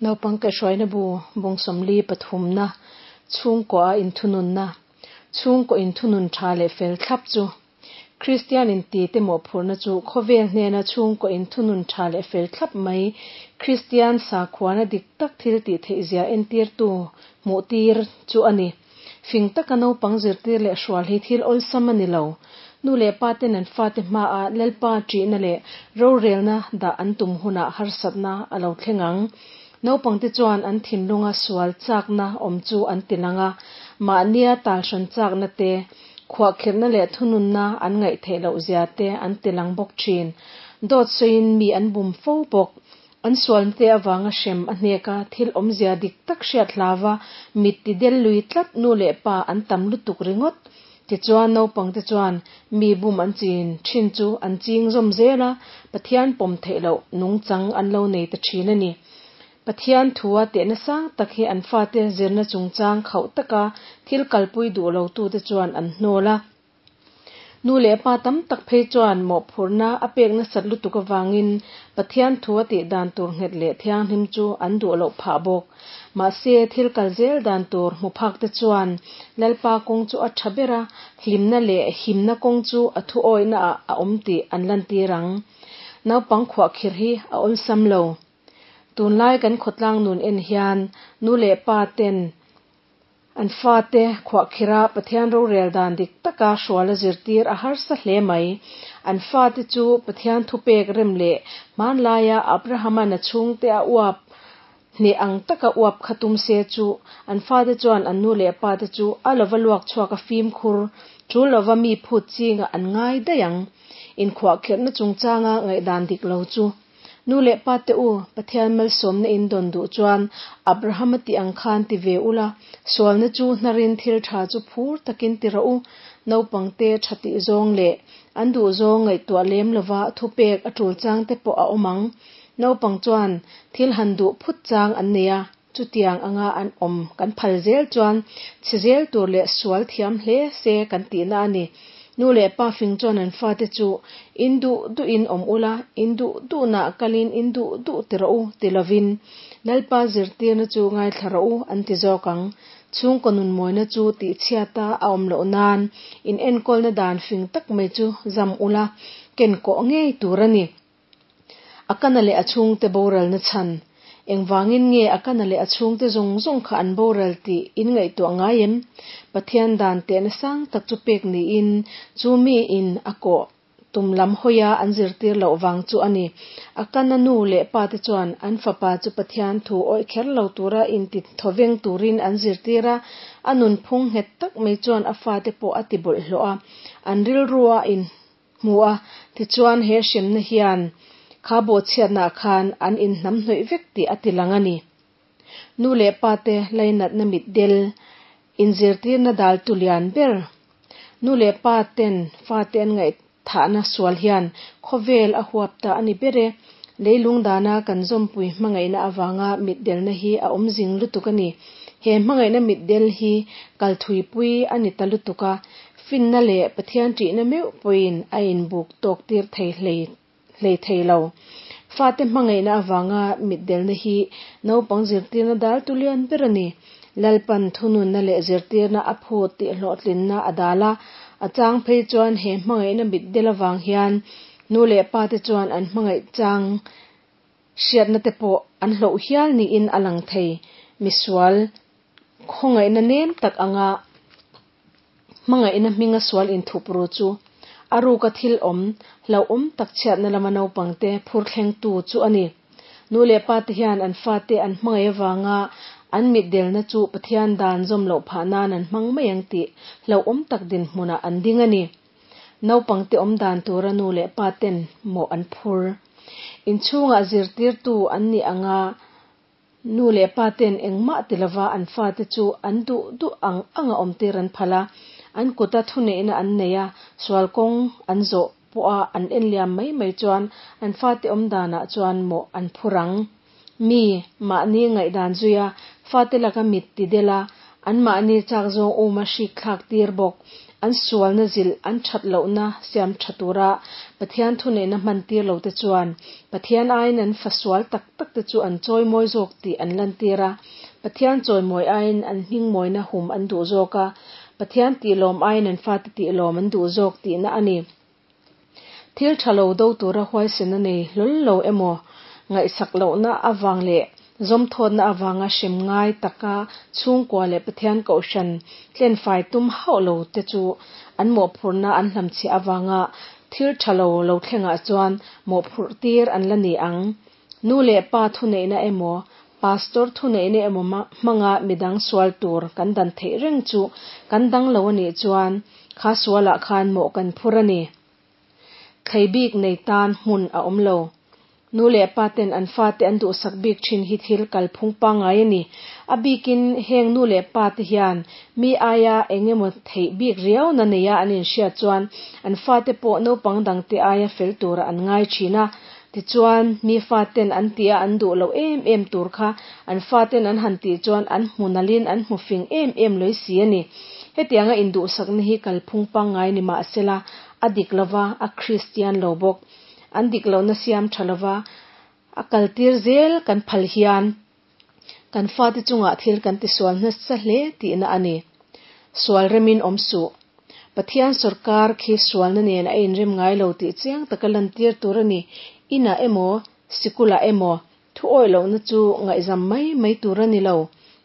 Naupang kaihhruaina bu bung 43na chhungkaw a inthununna, chhungkaw inthunun tha leh fel thlap chu Kristian inti te mawhphurhna chu khawvel hnena chhungkaw inthunun tha leh fel thlap mai Kristian sakhuana dik tak thil tih theihzia entirtu hmuhtir chu a ni. Fing taka naupang zirtir leh hrual hi thil awlsam a ni lo. Nu leh pa ten an fate hmaah Lalpa ṭihna leh rorelna dah an tum hunah harsatna a lo thleng ang. Naupangte chuan an thinlunga sual chakna awm chu an ti lang a, mahnia talhran chakna te, khuahkhirhna leh thununna an ngaih theih loh zia te an ti lang bawk ṭhin. Dawt sawiin mi an bum fo bawk. An sualnate avanga hrem a hnek a, thil awmzia dik tak hriat hlauva mit ti del lui tlat nu leh pa an tam lutuk ringawt. Tichuan naupangte chuan mi bum an chin thin chu an ching zawm zel a, Pathian pawm theih loh nungchang an lo nei ta thin a ni. Pathian thua tehna sang tak hi an fate zirna chungchang khauh taka thil kalpui duh lotute chuan an hnawl a. Nu leh pa tam tak phei chuan mawhphurhna a pek nasat lutuk avangin Pathian thu a tih dan tur nghet leh thianghlim chu an duh loh phah bawk. Mahse, thil kal zel dan tur hmu phak te chuan Lalpa kawng chu a tha ber a, hlimna leh himna kawng chu a thu awihna ah a awm tih an lantir ang. Naupang khuahkhirh hi a awlsam lo. Tunlai kan khawtlang nun en hian nu leh pa ten An fate khuahkhirh a Pathian rorel dan dik taka hrual a zirtir a harsa hle mai. An fate chu Pathian thupek rem leh hmanlaia Abrahama'n a chhungte a uap hneh ang taka uap kha tum se chu an fate chuan an nu leh pate chu a lova luak chhuak a fimkhur tul lova mi phut chingah an ngai daih ang. Inkhuahkhirhna chungchanga ngaihdan dik lo chu Nu leh pa te u, Pathian malsawmna in dawn duh chuan Abrahama tih ang khan ti ve ula, sualna chu hnarin thil tha chu phur takin ti rawh u. Naupangte tha tih zawng leh an duh zawng ngaihtuah lem lova thupek a tul chang te pawh a awm ang. Naupang chuan thil han duh phut chang an nei a, chutiang anga an awm kan phal zel chuan chhe zel tur leh sual thiam hle se kan tihna a ni. Nu leh pa fing chuan an fate chu, In duh duhin awm ula, in duh duhnah kalin in duh duh ti rawh u, ti lovin, Lalpa zirtirna chu ngaithla rawh u, an ti zawk ang. Chhungkaw nunmawina chu tihchhiata a awm loh nan in enkawlna dan fing tak mai chu zam ula, ken kawh ngei tur a ni. A kana leh a chhungte boralna chhan. Engvangin nge a kana leh a chhungte zawng zawng kha an boral tih in ngaihtuah ngai em? Pathian dan tehna sang tak chu pek niin chu miin a kawh tum lam hawia an zirtir loh vang chu a ni. A kana nu leh pa te chuan an fapa chu Pathian thu awih kher lo tura inti thawveng turin an zirtir a, a nunphung nghet tak mai chuan a fate pawh a ti bawlhhlawh a, an rilrua in Hmu a, tichuan he hremna hian kha bawhchhiatnaah khan an inhnamhnawih vek tih a ti lang a ni. Nu leh pa te lainatna mitdel, inzirtirna daltu lian ber. Nu leh pa ten fate an ngaihthahna sual hian khawvel a huap ta a ni ber e. Leilung dana kan zawmpui hmangaihna avanga mitdelna hi a awm zing lutuk a ni. He hmangaihna mitdel hi kalthuipui a ni ta lutuk a, Finna leh Pathian ṭihna meuh pawhin a inbuk tawk tir thei hlei hlei thei lo. Fate hmangaihna avanga mitdelna hi naupang zirtirna dal tu lian ber a ni. Lalpan thununna leh zirtirna a phut tih hlawhtlinna a dal a, a chang phei chuan he hmangaihna mitdel avang hian nu leh pate chuan an hmangaih chang hriatna te pawh an hloh hial niin a lang thei. Misual khawngaihna nem tak anga Hmangaihna hminga sual inthup ru chu a ruka thil awm, hlauhawm tak chhiatna lama naupangte phur thlengtu chu a ni. Nu leh pate hian an fate an hmangaih avanga an mitdelna chu Pathian dan zawm loh phah nan an hmang mai ang tih hlauhawm tak dinhmunah an ding a ni. Naupangte awm dan tura nu leh paten mawh an phur. Inchhungah zirtirtu an nih anga Nu leh pa ten engmah ti lova an fate chu an duh duh ang anga awmtir an phal a, an kuta thuneihna an nei a, sual kawng an zawh pawha an enliam mai mai chuan an fate awm danah chuan mawh an phur ang. Mi, mahni ngaihdan zuia fate laka mit ti del a, an mahni chak zawng uma hrik thlak tir bawk. An sualna zilh, an that lohna siam tha tura Pathian thuneihna hmantir lote chuan Pathian aiin an fa sual tak takte chu an chawimawi zawk tih an lantir a. Pathian chawimawi aiin an hmingmawina hum an duh zawk a, Pathian tihlawm aiin an fate tihlawm an duh zawk tihna a ni. Thil tha lo do tura huaisen a nei hlawl lo emaw, ngaihsak lohna avang leh zawmthawtna avanga hrem ngai taka chhungkua leh Pathian kohhran tlenfai tum hauh lo te chu an mawhphurhna an hlamchhiah avanga thil tha lo lo thlengah chuan mawhphurh tir an la ni ang. Nu leh pa thuneihna emaw, pastor thuneihna emaw hmanga midang sual tur kan dan theih reng chu kan dang lo a nih chuan kha sualah khan mawh kan phur a ni. Thlei bik nei tan hmun a awm lo. Nu leh pa ten an fate an duhsak bik thin hi thil kalphung pangngai a ni. A bikin heng nu leh pa te hian mi aia eng emaw theih bik riauna neia an inhriat chuan an fate pawh naupang dangte aia fel tura an ngai thin a. Tichuan, mi faten an tih a an duh loh em em tur kha an faten an han tih chuan an hmu nalhin an hmu fing em em lawih si a ni. Hetianga induhsakna hi kalphung pangngai ni mah sela, a dik lova, a Kristian lo bawk. An dik lohna siam tha lova a kaltir zel kan phal hian kan fate chungah thil kan tisual nasa hle tihna a ni. Sual remin awm suh. Pathian sawrkar khi sualna nen a inrem ngai lo tih chiang taka lantir tur a ni. Inah emaw, sikulah emaw, thu awih lohna chu ngaihzam mai mai tur a ni lo.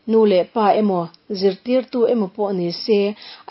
Nu leh pa emaw, zirtirtu emaw pawh ni se,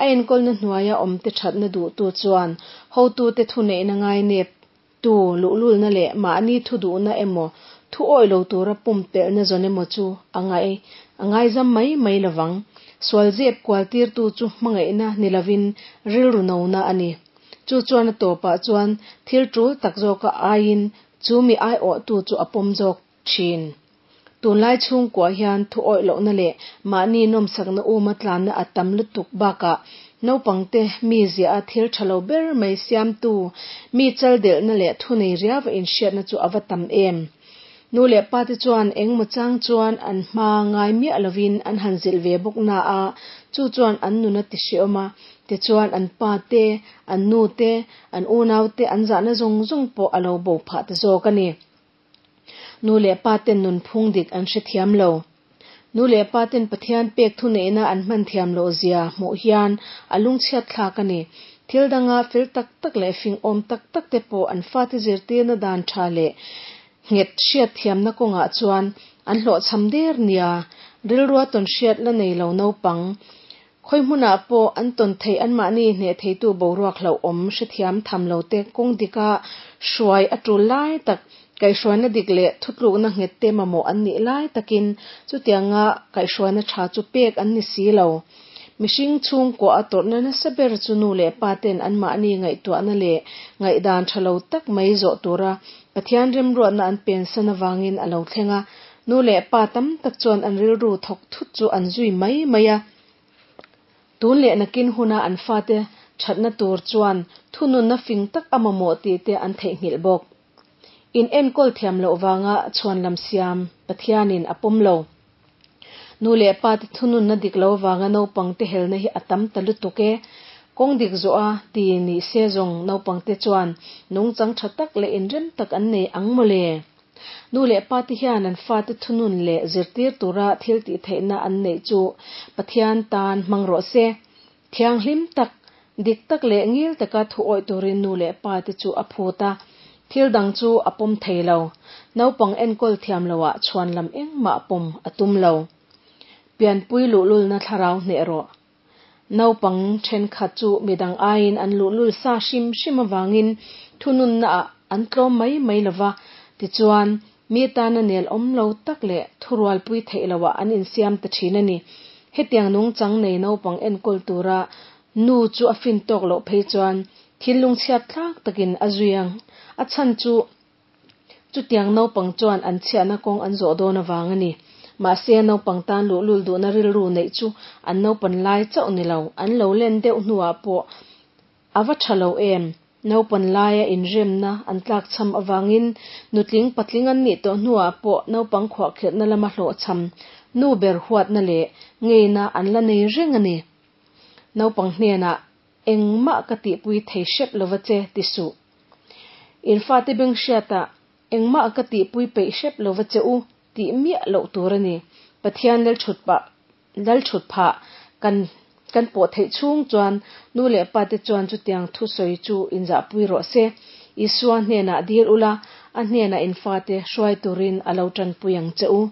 a enkawlna hnuaia awmte thatna duhtu chuan hotute thuneihna ngainep Tu luhlulna leh mahni thu duhna emaw, thu awih lo tura pumpelhna zawn emaw chu a ngai a ngaizam mai mai lovang. Sual zep kual tirtu chu hmangaihna ni lovin rilru nona a ni. Chu chuan a tawpah chuan thil tul tak zawka aiin chu mi aiawhtu chu a pawm zawk thin. Tunlai chhungkua hian thu awih lohna leh mahni nawmsakna uma tlanna a tam lutuk bakah naupangte mi ziah a thil tha lo ber mai siamtu mi chaldelhna leh thunei riava inhriatna chu a va tam em. Nu leh pate chuan engmaw chang chuan an hma ngai miah lovin an han zilh ve bawk na a, chu chuan an nun a ti hreawm a, tichuan an pa te, an nu te, an unau te an zahna zawng zawng pawh a lo bo phah ta zawk a ni. Nu leh pa ten nunphung dik an hrethiam lo. Nu leh pa ten Pathian pek thuneihna an hman thiam loh zia hmuh hian a lungchhiat thlak a ni. Thil danga fel tak tak leh fing awm tak tak te pawh an fate zirtirna dan tha leh nghet hriat thiamna kawngah chuan an hlawhchham der nia. Rilrua tawnhriat la nei lo naupang Khawi hmunah pawh an tawn theih anmahni hneh theitu boruak hlauhawm hrethiam tham lo te kawng dika hruai a tul lai tak, kaihhruaina dik leh thutlukna nghet te mamawh an nih lai takin chutianga kaihhruaina tha chu pek an ni si lo. Mihring chhungkua a tawrhna nasa ber chu nu leh pa ten anmahni ngaihtuahna leh ngaihdan tha lo tak mai zawh tura Pathian remruatna an pensan avangin a lo thleng a, Nu leh pa tam tak chuan an rilru thawk thut chu an zui mai mai a. Tun leh nakin huna an fate thatna tur chuan thununna fing tak a mamawh tih te an theihnghilh bawk. In enkawl thiam loh vanga chhuanlam siam Pathianin a pawm lo. Nu leh pa te thununna dik lo vanga naupang te helna hi a tam ta lutuk e. Kawng dik zawh a ti ni se zawng naupang te chuan nungchang tha tak leh inrem tak an nei ang mawle. Nu leh pa te hian an fate thunun leh zirtir tura thil tih theihna an neih chu Pathian tan hmang rawh se. Thianghlim tak, dik tak leh ngil taka thu awih turin nu leh pa te chu a phut a, thil dang chu a pawm thei lo. Naupang enkawl thiam loah chhuan lam engmah pawm a tum lo. Pianpui luhlulna thlarau hneh rawh. Naupang thenkhat chu midang aiin an luhlul sa hrim hrim avangin thununnaah an tlawm mai mai lo va, tichuan, mi tana nel awm lo tak leh thurualpui theih loah an insiam ta thin a ni. Hetiang nungchang nei naupang enkawl tura nu chu a fin tawk loh phei chuan thil lungchhiat thlak takin a zui ang. A chhan chu Chutiang naupang chuan an chhiahna kawng an zawh dawn avang a ni. Mahse, naupang tan luhlul duhna rilru neih chu an naupan lai chauh ni lo, an lo len deuh hnuah pawh a va tha lo em? Naupan laia inremna an tlakchham avangin nutling patling an nih tawh hnuah pawh naupang khuahkhirhna lama hlawhchham nu ber huatna leh ngeina an la nei reng a ni. Naupang hnenah. Engmah ka tihpui thei hrep lova che, ti suh. In fate beng hriatah, Engmah ka tihpui peih hrep lova che u, tih miah loh tur a ni. Pathian lalthutpah lalthutphah kan kan pawh theih chhung chuan nu leh pate chuan chutiang thusawi chu inzahpui rawh se. Isua hnenah dil ula, a hnenah in fate hruai turin a lo tanpui ang che u.